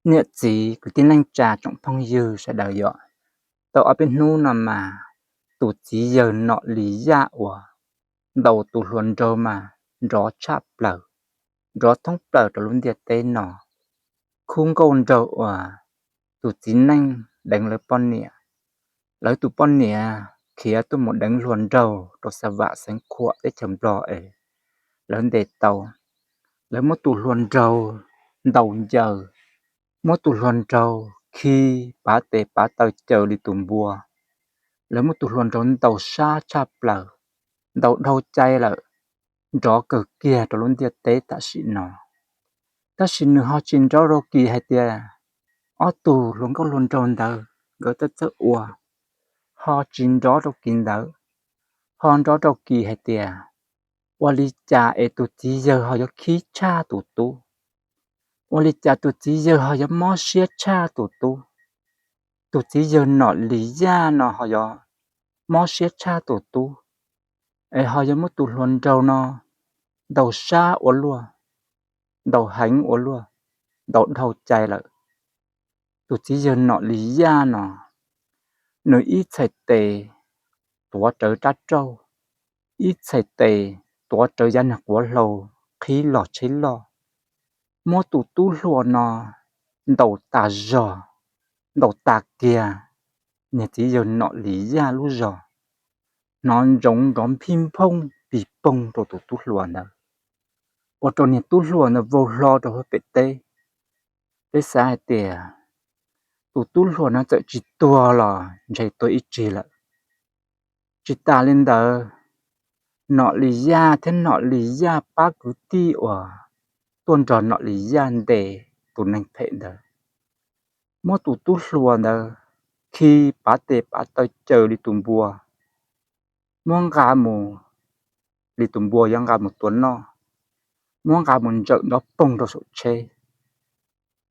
Niam txiv kwv tij neej tsa tsoom phooj ywg sawv daws yom, tau ob peb hnub no mas tus txiv yawg Nom Lis Yaj uas ntaus tus hluas nraug mas nrov tshaj plaws, nrov thoob plaws rau lub ntiaj teb no. Khub nkauj nraug uas tus txiv neej deev lawv poj niam, lawv tus poj niam khiav tuaj mus deev hluas nraug rau Xa Vam Xeev Khuam teb chaws Nplog es lawv ntes tau. Lawv muab tus hluas nraug ntaus ncaws, muab tus hluas nraug khi pav tes pav taw caws li tus npua. Lawv muab tus hluas nraug ntaus sab tshaj plaws, ntaus dhau cai lawm, nrov kawg kiag rau lub ntiaj teb tam sim no. Tab sis nws ho tsis nrov rau kis hais tias ob tug hluas nkauj hluas nraug ntawd nkawd txawj txawj ua, ho tsis nrov rau kis ntawd, ho nrov rau kis hais tias ua li cas es tus txiv yawg ho yuav khib tshaj tus tub, ua li cas tus txiv yawg ho yuav mob siab tshaj tus tub, tus txiv yawg Nom Lis Yaj no ho yuav mob siab tshaj tus tub, es ho yuav muab tus hluas nraug no ntaus sab ua luaj, ntaus heev ua luaj, ntaus dhau cai lawm. Tus txiv yawg Nom Lis Yaj no, nws ib txhais tes tuav rawv rab rauj, ib txhais tes tuav rawv yav niag quav hlau qhib los tsheb loj, muab tus tub hluas no ntaus tas zog, ntaus tas kiag niag txiv yawg Nom Lis Yaj lub zog, hnov ntsoov nrov nphij nphooj pig poog rau tus tub hluas ntawd, ua rau niag tub hluas ntawd vau hlo rau hauv pem teb. Peb xav hais tias tus tub hluas no txawm tsis tuag los ntshe tuag ib tsig lawm. Tsis tas li ntawd, Nom Lis Yaj thiab Nom Lis Yaj pab kwv tij uas tuaj nrog Nom Lis Yaj ntes tus neeg phem ntawd, muab tus tub hluas ntawd khi pav tes pav taw caws li tus npua, muab nqa mus li tus npua yuav nqa mus tua noj, muab nqa mus ntsawm nrov poog rau saum tsheb,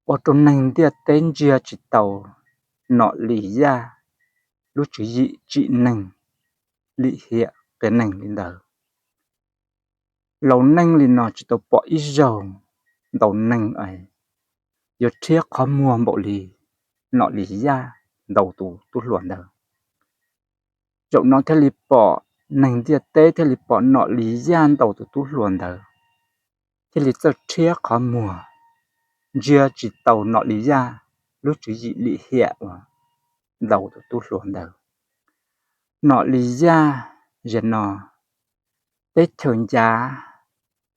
ua rau neeg ntiaj teb ntsia tsis taus Nom Lis Yaj lub tswv yim tsim neeg lim hiam qias neeg li ntawd. Laus neej li no tsis tau pom ib zaug ntaus neeg es yuav rhiab qhov muag npaum li Nom Lis Yaj ntaus tus tub hluas ntawd. Zaum no thiaj li pom, neeg ntiaj teb thiaj li pom Nom Lis Yaj ntaus tus tub hluas ntawd, thiaj li txawj rhiab qhov muag, ntsia tsis taus Nom Lis Yaj lub tswv yim lim hiam uas ntaus tus tub hluas ntawd. Nom Lis Yaj, zaum no teb chaws ncav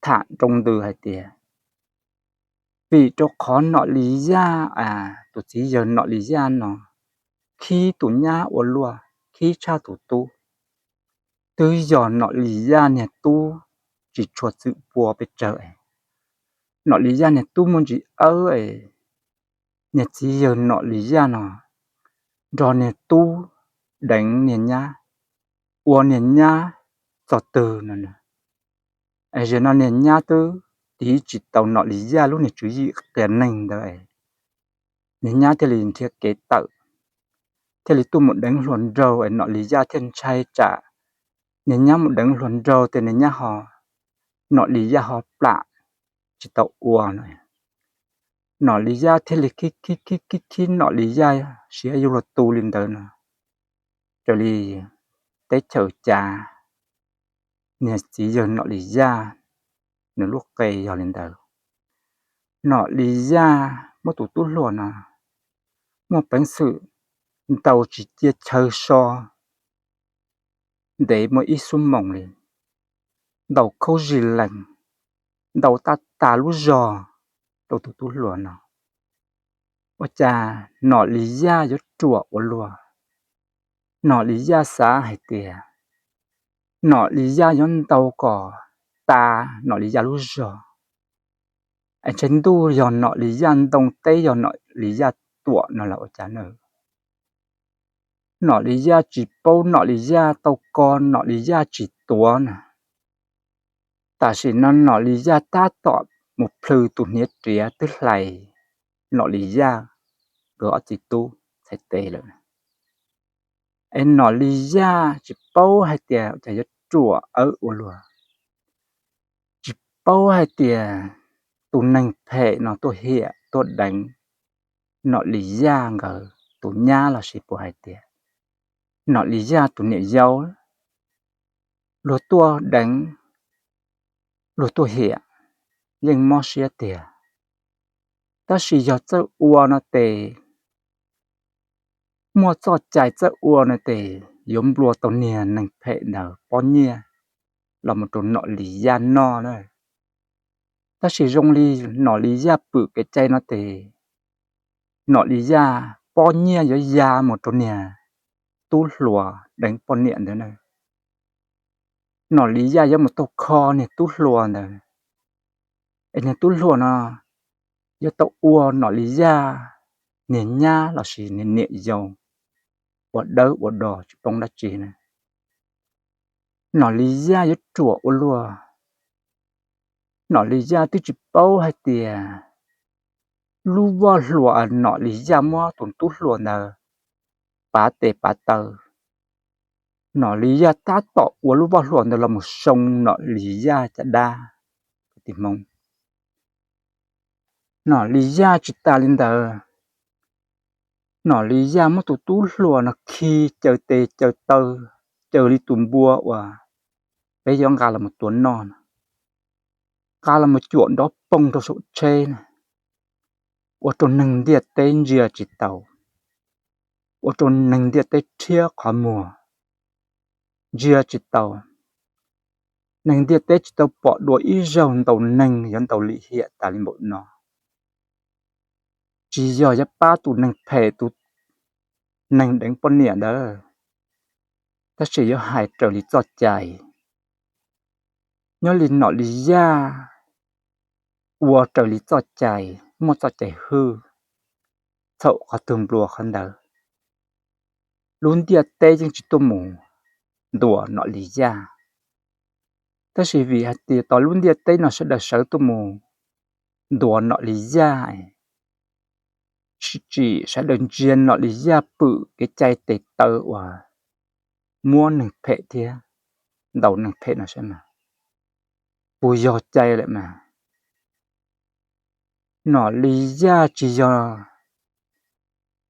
tham nroo ntws hais tias vim rau qhov Nom Lis Yaj, tus txiv yawg Nom Lis Yaj no khib tus nyab ua luaj, khib tshaj tus tub. Twb yog Nom Lis Yaj niag tub tsis tshua txwm pua pes tsawg es, Nom Lis Yaj niag tub muaj ntsis awb es, niag txiv yawg Nom Lis Yaj no nrog niag tub deev niag nyab, ua niag nyab txog twg no. Es zaum no niag nyab twb tiv tsis tau Nom Lis Yaj lub niag tswv yim qias neeg ntawd es, niag nyab thiaj li nrhiav kev tawm, thiaj li tuaj mus deev hluas nraug es Nom Lis Yaj thiaj ntshai tsam niag nyab mus deev hluas nraug tias niag nyab ho, Nom Lis Yaj ho plam tsis tau ua no. Nom Lis Yaj thiaj li khib khib khib khib Nom Lis Yaj siav yuav luag tu li ntawd no. Raws li teb chaws cav, niag txiv yawg Nom Lis Yaj nws lub qe yog li ntawd. Nom Lis Yaj muab tus tub hluas no muaj peev xwm ntaus tsis cia chaw so ntev muaj ib xuab moos li, ntaus khaub zig lees, ntaus tab tas lub zog rau tus tub hluas no. Ua cas Nom Lis Yaj yuav ruam ua luaj? Nom Lis Yaj xav hais tias Nom Lis Yaj yuav ntaus kom tas Nom Lis Yaj lub zog, es ntshe ntuj yog Nom Lis Yaj ntoo, teb yog Nom Lis Yaj tuam no los ua cas na. Nom Lis Yaj tsis paub, Nom Lis Yaj tau ko Nom Lis Yaj tsis tuav na. Tam sim no Nom Lis Yaj tab tom mus plhws tus hniav riav twb hlais Nom Lis Yaj nkawd ob txiv tub txhais tes lawm. Es Nom Lis Yaj tsis paub hais tias cas yuav ruam awb ua luaj, tsis paub hais tias tus neeg phem no tuaj hiam tuaj deev Nom Lis Yaj nkawd tus nyab los sis puas hais tias Nom Lis Yaj tus niam yau, luag tuaj deev, luag tuaj hiam, yeej mob siab tiag. Tab sis yog txawj ua no tes, muaj txoj cai txawj ua no tes yuav nplua tau niag neeg phem ntawd pob nyiaj los mus rau Nom Lis Yaj noj na. Tab sis zoo li Nom Lis Yaj pwm kev cai no tes, Nom Lis Yaj pob nyiaj yuav ya mus rau niag tub hluas deev poj niam ntawd na. Nom Lis Yaj yuav mus tau kho niag tub hluas ntawd, es niag tub hluas no yuav tau ua Nom Lis Yaj niag nyab los sis niag niam yau ua dawb ua do tsis poob dab tsi na. Nom Lis Yaj yuav ruam ua luaj. Nom Lis Yaj twb tsis paub hais tias lub voj hlua Nom Lis Yaj muab tus tub hluas ntawd pav tes pav taw, Nom Lis Yaj tab tom ua lub voj hlua ntawd los mus soo Nom Lis Yaj caj dab. Kwv tij Hmoob, Nom Lis Yaj tsis tas li ntawd, Nom Lis Yaj muab tus tub hluas no khi caws tes caws taw, caws li tus npua uas peb yuav nqa los mus tua noj no, nqa los mus cuam nrov poog rau saum tsheb na, ua rau neeg ntiaj teb ntsia tsis tau, ua rau neeg ntiaj teb rhiab qhov muag, ntsia tsis tau. Neeg ntiaj teb tsis tau pom dua ib zaug ntaus neeg yuav ntaus lim hiam tas li npaum no. Tsis yog yuav pab tus neeg phem tus neeg deev poj niam ntawd, tab sis yuav hais raws li txoj cai. Nyob li Nom Lis Yaj ua raws li txoj cai, muaj txoj cai hwj, txhaum qhov twg nplua qhov ntawd. Lub ntiaj teb yeej tsis tuaj mus ntuas Nom Lis Yaj, tab sis vim hais tias tau lub ntiaj teb no sawv daws sawv tuaj mus ntuas Nom Lis Yaj, tsis tsim sawv daws ntsia Nom Lis Yaj pwm kev cai tes taw uas muab neeg phem thiab ntaus neeg phem no saib mas, puas yog cai lawm mas. Nom Lis Yaj tsis yog,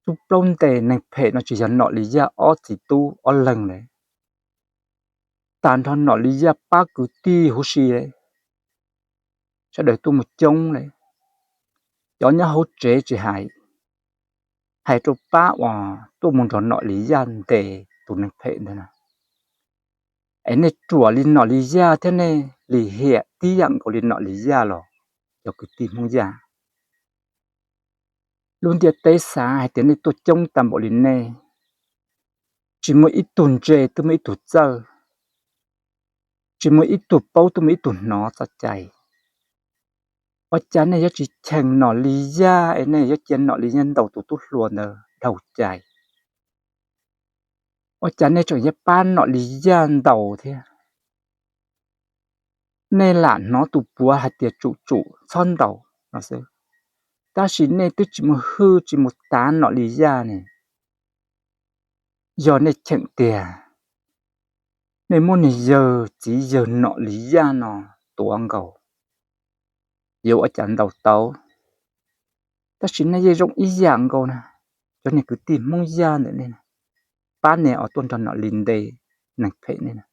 tub plaub nteg neeg phem no tsis yog Nom Lis Yaj ob txiv tub ob leeg lawm, tag nrho Nom Lis Yaj pab kwv tij huv si, sawv daws tuaj mus coob li, cov nyob hauv tsev tsis hais, hais rau pab uas tuaj mus nrog Nom Lis Yaj ntes tus neeg phem ntawd na. Es nej ruam li Nom Lis Yaj thiab nej lim hiam tib yam nkaus li Nom Lis Yaj los cov kwv tij Hmoob Yaj. Lub ntiaj teb xav hais tias nej tuaj coob tag npaum li nej, tsis muaj ib tug ntse twb muaj ib tug txawj, tsis muaj ib tug paub twb muaj ib tug hnov txoj cai. Ua cas nej yuav tsis cheem Nom Lis Yaj es nej yuav cia Nom Lis Yaj ntaus tus tub hluas ntawd dhau cai? Ua cas nej tseem yuav pab Nom Lis Yaj ntaus thiab? Nej lam hnov tus puav hais tias tsum tsum txhob ntaus no xwb, tab sis nej twb tsis mus hwj tsis mus tav Nom Lis Yaj ne. Yog nej cheem tiag, nej muab niag yawg txiv yawg Nom Lis Yaj no tuav nkaus, yuav ua cas ntaus tau? Tab sis nej yeej zoo ib yam nkaus na, cov niag kwv tij Hmoob Yaj ntawm nej, pab niag uas tuaj nrog Nom Lis ntes neeg phem nej na.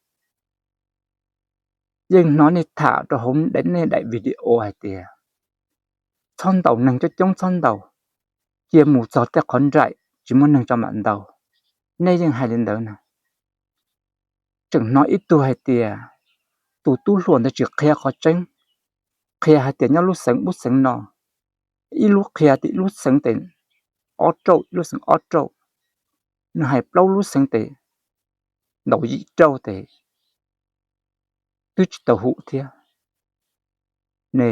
Yeej hnov nej tham rau hauv nej daim video hais tias txhob ntaus neeg coob coob txhob ntaus, cia mus txog tej qhov nraim tsis muaj neeg tso mam ntaus. Nej yeej hais li ntawd na. Tseem hnov ib tug hais tias tus tub hluas ntawd tsis qhia qhov tseeb, qhia hais tias nyob lub xeev ub xeev no, ib lub qhia tias ib lub xeev tes ob rauj, ib lub xeev ob rauj, nws hais plaub lub xeev tes ntaus yim rauj tes twb tsis tau hum thiab. Ne,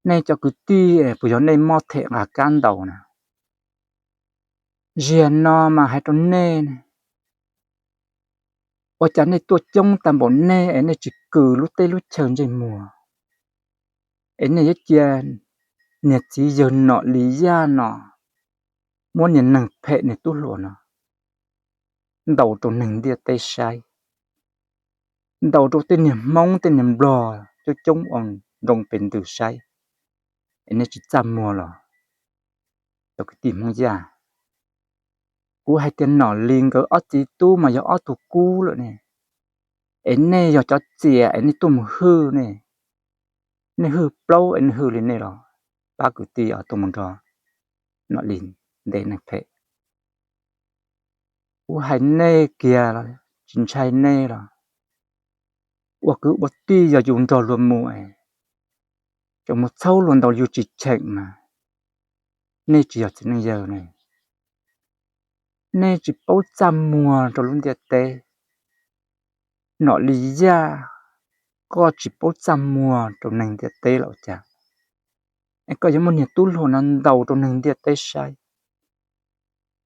nej cov kwv tij puas yog nej mob them nqa kab ntaus na? Ziag no mas hais rau nej, ua cas nej tuaj coob tag npaum nej es nej tsis kws lub teb lub chaw ntsej muag, es nej yuav cia niag txiv yawg Nom Lis Yaj no muab niag neeg phem niag tub hluas no ntaus rau neeg ntiaj teb saib, ntaus rau tej niag Hmoob tej niag Nplog coob coob ua nroo pes ntws saib, es nej tsis txaj muag los? Cov kwv tij Hmoob Yaj, kuv hais tias Nom Lis nkawd ob txiv tub mas yog ob tug kub lawm ne, es nej yog cov txias es nej tuaj mus hwj ne, nej hwj plaub es nej hwj li nej los pab kwv tij os tuaj mus nrog Nom Lis ntes neeg phem. Kuv hais nej kiag los tsis ntshai nej los, ua kwv ua tij yog yus nrog luag mus es, tseem mus txhaub luag ntau yus tsis cheem mas, nej tsis yog txiv neej yawg ne. Nej tsis paub txaj muag rau lub ntiaj teb. Nom Lis Yaj, koj tsis paub txaj muag rau neeg ntiaj teb los ua cas, es koj yuav muab niag tub hluas no ntaus rau neeg ntiaj teb saib,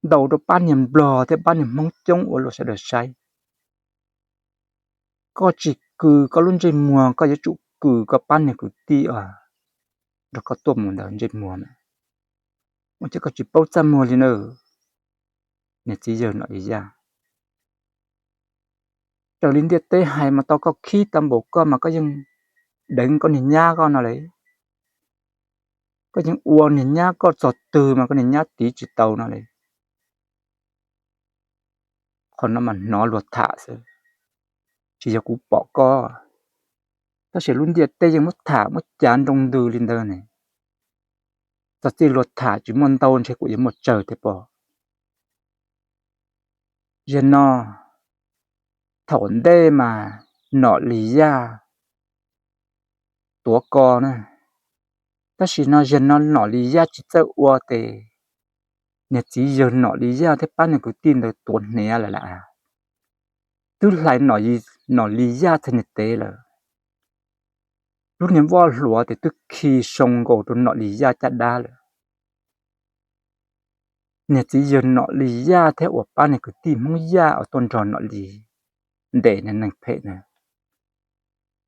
ntaus rau pab niag Nplog thiab pab niag Hmoob coob ua luaj sawv daws saib. Koj tsis kws koj lub ntsej muag, koj yuav tsum kws koj pab niag kwv tij os nrog koj tuaj mus ntawd ntsej muag mas. Ua cas koj tsis paub txaj muag li na, niag txiv yawg Nom Lis Yaj? Raws li ntiaj teb hais mas tau koj khib tau npaum koj mas koj yeej deev koj niag nyab koj no li. Koj yeej ua niag nyab koj txog twg mas koj niag nyab tiv tsis tau no li. Qhov no mas hnov luag tham xwb, tsis yog kuv pom koj. Tab sis lub ntiaj teb yeej muab tham muab cav nroo ntws li ntawd ne. Txog txij luag tham tsis muaj ntau ntshe kuv yuav muaj tsawg thiab pob. Zaum no, thaum ntej mas Nom Lis Yaj tuav ko na, tab sis no zaum no Nom Lis Yaj tsis txawj ua ces niag txiv yawg Nom Lis Yaj thiab pab niag kwv tij ntawd tuav hniav lawm lauj. Twb hlais Nom Lis Yaj txhais niag tev lawm. Lub niag voj hlua ces twb khi soo nkaus rau Nom Lis Yaj caj dab lawm. Niag txiv yawg Nom Lis Yaj thiab uas pab niag kwv tij Hmoob Yaj uas tuaj nrog Nom Lis ntes niag neeg phem na,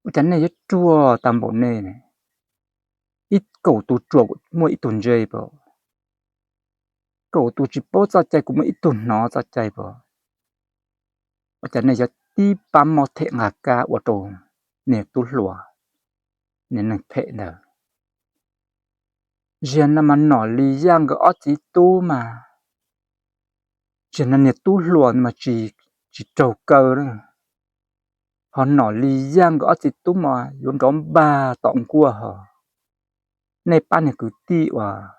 ua cas nej yuav ruam tag npaum nej ne? Ib kaum tus ruam kuj muaj ib tug ntse pom, kaum tus tsis paub txoj cai kuj muaj ib tug hnov txoj cai pom. Ua cas nej yuav tib pab mob them nqa kab ua rau niag tub hluas, niag neeg phem ntawd? Zaum no mas Nom Lis Yaj nkawd ob txiv tub mas, zaum no niag tub hluas mas tsis raug kaw na, ho Nom Lis Yaj nkawd ob txiv tub mas yuav nrov npag tom nkuaj ho. Nej pab niag kwv tij uas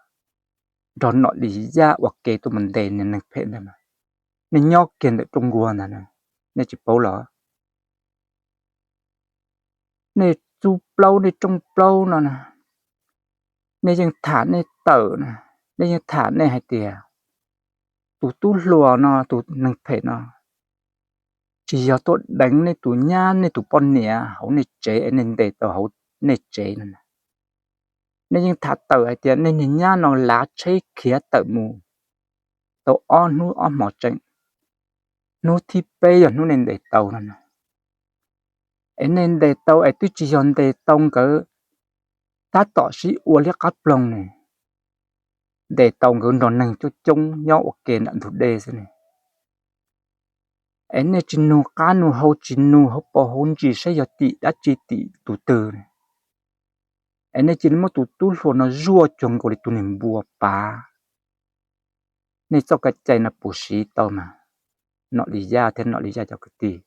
nrog Nom Lis Yaj ua ke tuaj mus ntes niag neeg phem ntawd mas, nej nyob kiag ntawm rooj nkuaj ntag, nej tsis paub los? Nej txuj plaub nej rooj plaub no na, nej yeej tham nej tawm na, nej yeej tham nej hais tias tus tub hluas no, tus neeg phem no tsis yog tuaj deev nej tus nyab nej tus poj niam hauv nej tsev es nej ntes tau hauv nej tsev no. Nej yeej tham tawm hais tias nej niag nyab no lav tsheb khiav tawm mus tau ob hnub ob hmo tseem, hnub thib peb yog hnub nej ntes tau no na. Es nej ntes tau es twb tsis yog ntes tau nkawd tab tom sib ua liab qab ploog ne, ntes tau nkawd nrog neeg coob coob nyob ua ke nram ntug dej xwb ne. Es nej tsis nug qab nug hau, tsis nug hauv paus hauv ntsis saib yog tim dab tsi tim tus twg, es nej cia li muab tus tub hluas no zuaj cuag nkaus li tus niag npua pav. Nej txoj kev cai no puas siv tau mas, Nom Lis Yaj thiab Nom Lis Yaj cov kwv tij?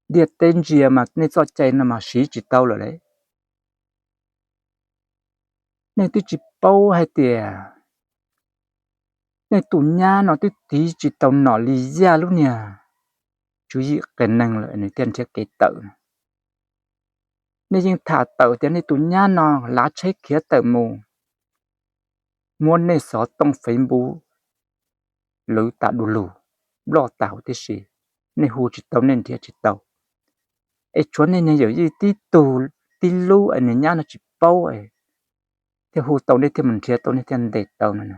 Ntiaj teb ntsia mas nej txoj cai no mas siv tsis tau lawm lauj. Nej twb tsis paub hais tias nej tus nyab no twb tiv tsis tau Nom Lis Yaj lub niag tswv yim qias neeg lawm nws thiaj nrhiav kev tawm. Nej yeej tham tawm tias nej tus nyab no lav tsheb khiav tawm mus, muab nej xov tooj Facebook lwv tas du lug, block tas huv tib si, nej hu tsis tau nej nrhiav tsis tau. Es tshuav nej niag yawm yij tib tug tib lub es niag nyab no tsis paub, thiaj hu tau nej thiaj mus nrhiav tau nej thiaj ntes tau no na.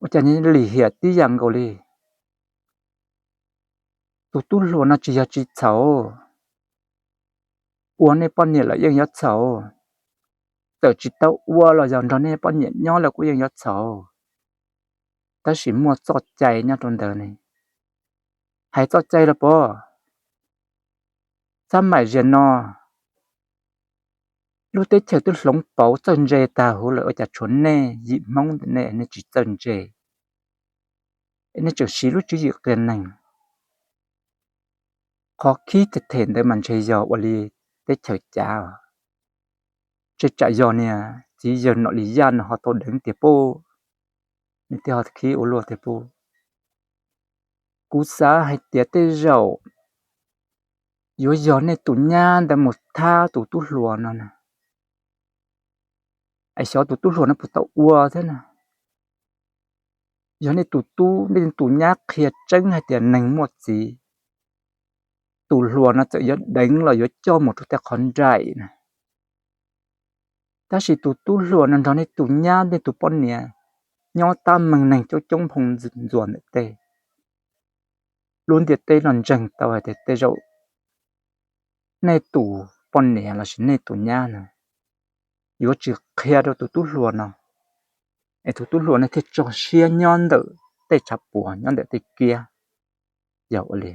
Ua cas lim hiam tib yam nkaus li. Tus tub hluas no tsis yog tsis txhaum, ua nej poj niam lawm yeej yuav txhaum, txawm tsis tau ua los yog nrog nej poj niam nyob lawm kuj yeej yuav txhaum. Tab sis muaj txoj cai nyob rau ntawd ne. Hais txoj cai los pov, xab maim ziag no, Lub teb chaws twb hloov pauv txawj ntse tag huv lawm, ua cas tshuav nej yim Hmoob ntawm nej, nej tsis txawj ntse, nej tseem siv lub tswv yim qias neeg. Qhov khib them them ntawd mas ntshe yog ua li teb chaws cav os. Ntshe tsam yog niag txiv yawg Nom Lis Yaj no ho tau deev tiag puj. Nws thiaj ho khib ua luaj tiag puj. Kuv xav hais tias tej zaum yuav yog nej tus nyab ntawd mus thab tus tub hluas no na. Es xyov tus tub hluas no puas tau ua thiab na. Yog nej tus tub, nej tus nyab qhia tseeb hais tias neeg muaj txiv, tus hluas no txawm yuav deev los yuav coj mus rau tej qhov nraim na. Tab sis tus tub hluas no nrog nej tus nyab, nej tus poj niam nyob tab meeg neeg coob coob phoo ntxuas ntawm tej. Lub ntiaj teb no ntseeg tau hais tias tej zaum nej tus poj niam lossis nej tus nyab no yuav tsis qhia rau tus tub hluas no, es tus tub hluas no thiaj tso siab nyob ntawm tej tshav puam, nyob ntawm tej kiab. Yog ua li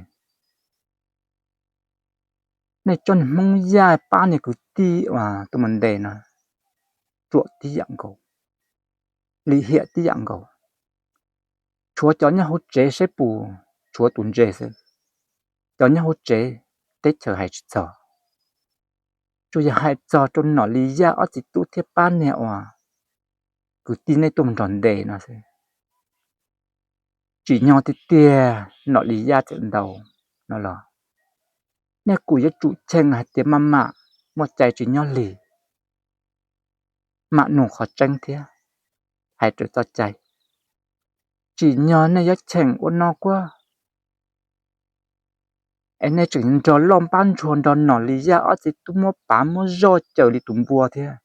nej tsob niag Hmoob Yaj pab niag kwv tij uas tuaj mus ntes no ruam tib yam nkaus, lim hiam tib yam nkaus. Tshuav cov nyob hauv tsev saib puas tshuav tus ntse xwb, cov nyob hauv tsev teb chaws hais tsis txog. Tsuas yog hais txog rau Nom Lis Yaj ob txiv tub thiab pab niag uas kwv tij nej tuaj mus nrog ntes no xwb. Tsim nyog tiag tiag Nom Lis Yaj txawm ntaus no los, nej kuj yuav tsum cheem hais tias maj mam muaj cai tsis nyob lig, mam nug qhov tseeb thiab hais raws txoj cai. Tsim nyog nej yuav cheem ua no kuj, es nej tseem nrog loj npab ntsuag nrog Nom Lis Yaj ob txiv tub muab pav muab zoj caws li tus npua thiab.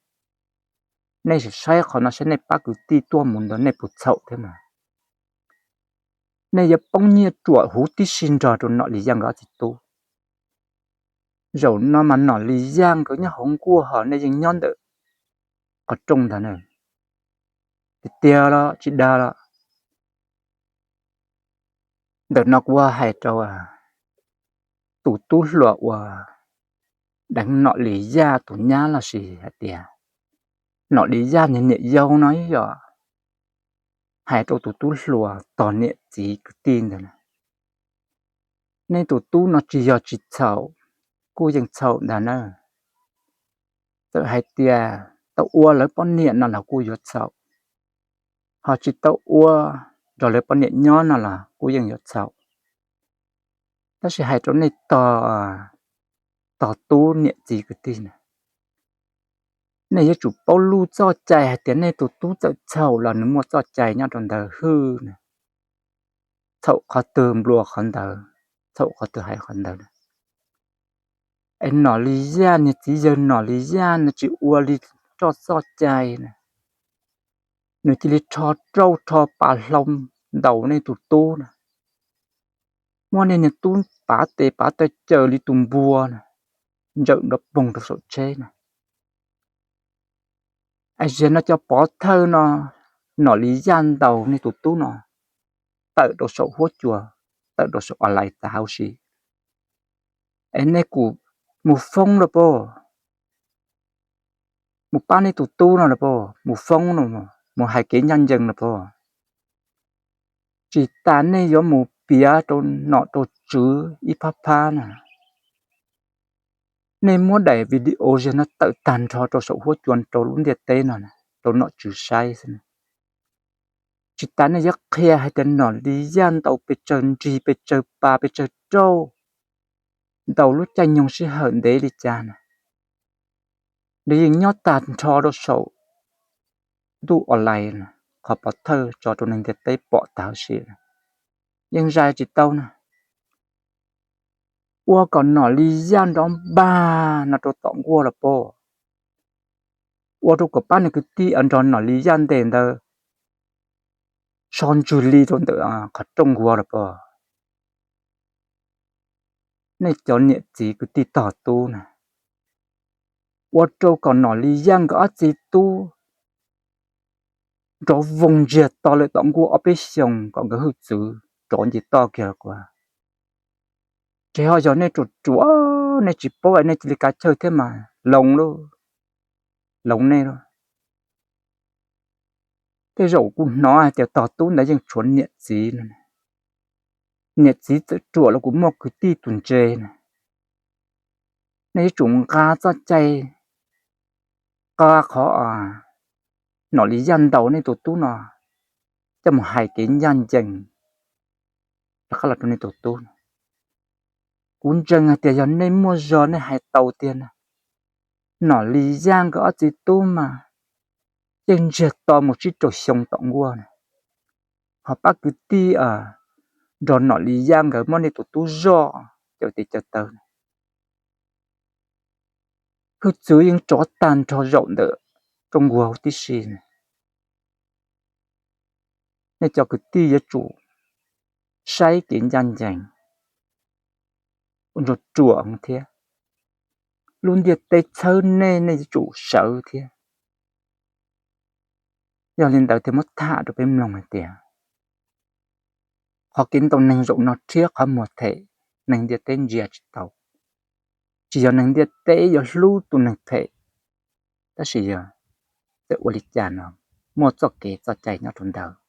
Nej sim saib qhov no saib nej pab kwv tij tuaj mus ntawd nej puas txhaum thiab mas. Nej yuav poob nyiaj ruam huv tib si nrog rau Nom Lis Yaj nkawd ob txiv tub. Zaum no mas Nom Lis Yaj nkawd nyob hauv nkuaj ho nej yeej nyob ntawm qhov rooj ntag na. Tiag tiag los tsis dag los, ntawm no kuv hais rau tus tub hluas uas deev Nom Lis Yaj tus nyab los sis hais tias Nom Lis Yaj niag niam yau no yog hais rau tus tub hluas tog niam txiv kwv tij ntawd na. Nej tus tub no tsis yog tsis txhaum, kuj yeej txhaum ntag na. Txawm hais tias tau ua lawv poj niam no los kuj yuav txhaum, ho tsis tau ua nrog lawv poj niam nyob no los kuj yeej yuav txhaum. Tab sis hais rau nej tog, tog tub niam txiv kwv tij na, nej yuav tsum paub lub txoj cai hais tias nej tus tub txawm txhaum los nws muaj txoj cai nyob rau ntawd hwj na. Txhaum qhov twg nplua qhov ntawd, txhaum qhov twg hais qhov ntawd. Es Nom Lis Yaj niag txiv yawg Nom Lis Yaj nws tsis ua li roj txoj cai na, nws cia li rho rauj rho pas hlau ntaus nej tus tub na, muab nej niag tub pav tes pav taw caws li tus npua na, ntsawm nrov poog rau saum tsheb na. Es ziag no cov pov thawj no, Nom Lis Yaj ntaus nej tus tub no tawm rau saum huab cua, tawm rau saum online tas huv si. Es nej kuj mus foob los pog, mus pab nej tus tub no los pog, mus foob no, mus hais kev ncaj ncees los pog. Tsis tas nej yuav mus piav rau nom rau tswv ib phab phab na. Nej muab daim video ziag no tawm tag nrho rau saum huab cua rau lub ntiaj teb no, rau nom tswv saib xwb. Tsis tas nej yuav qhia hais tias Nom Lis Yaj ntaus pes tsawg nrig pes tsawg pas pes tsawg rauj, ntaus lub caij nyoog sij hawm ntev li cas na. Nws yeej nyob tag nrho rau saum ntuj online, qhov pov thawj tso rau neeg ntiaj teb pom tag huv si, yeej zais tsis tau na. Ua kom Nom Lis Yaj nrov npag no rau tom nkuaj los pog, ua rau kom pab nws kwv tij nrog Nom Lis Yaj ntes ntawd so ntswg li rau ntawm qhov rooj nkuaj los pog. Nej cov niam txiv kwv tij tog tub na, ua rau kom Nom Lis Yaj nkawd ob txiv tub nrov voog ntsiag to lawm tom nkuaj ob peb xyoos kom nkawd hwj txwv rov nce toj kiag los kuv. Ces ho yog nej ruam ruam, nej tsis paub es nej cia li kav chawj thiab mas loo lauj. hloov nej lauj. Tej zaum kuv hnov hais tias tog tub ntawd yeej tshuav niam txiv no. Niam txiv txawm ruam los kuj muaj kwv tij tus ntse na. Nej yuav tsum nqa txoj cai, nqa qhov Nom Lis Yaj ntaus nej tus tub no coj mus hais kev ncaj ncees rov qab los rau nej tus tub no. Kuv ntseeg hais tias yog nej muaj zog nej hais tau tiag na, Nom Lis Yaj nkawd ob txiv tub mas yeej ntsiag to mus tsib rau xyoo tom nkuaj na. Ho pab kwv tij nrog Nom Lis Yaj nkawd muab nej tus tub zoj caw tes caw taw, hwj txwv yeej rov tag nrho zaum ntawm rooj nkuaj huv tib si. Nej cov kwv tij yuav tsum saib kev ncaj ncees ua ntsuag ruam thiab. Lub ntiaj teb txhawb nej, nej yuav tsum sawv thiab. Yog li ntawd thiaj muab tham rau peb mloog hais tias qhov kev ntaus neeg zaum no rhiab qhov muag them, neeg ntiaj teb ntsia tsis tau. Tsis yog neeg ntiaj teb yuav hlub tus neeg phem, tab sis yog txawm ua li cas no muaj txoj kev txoj cai nyob rau ntawd.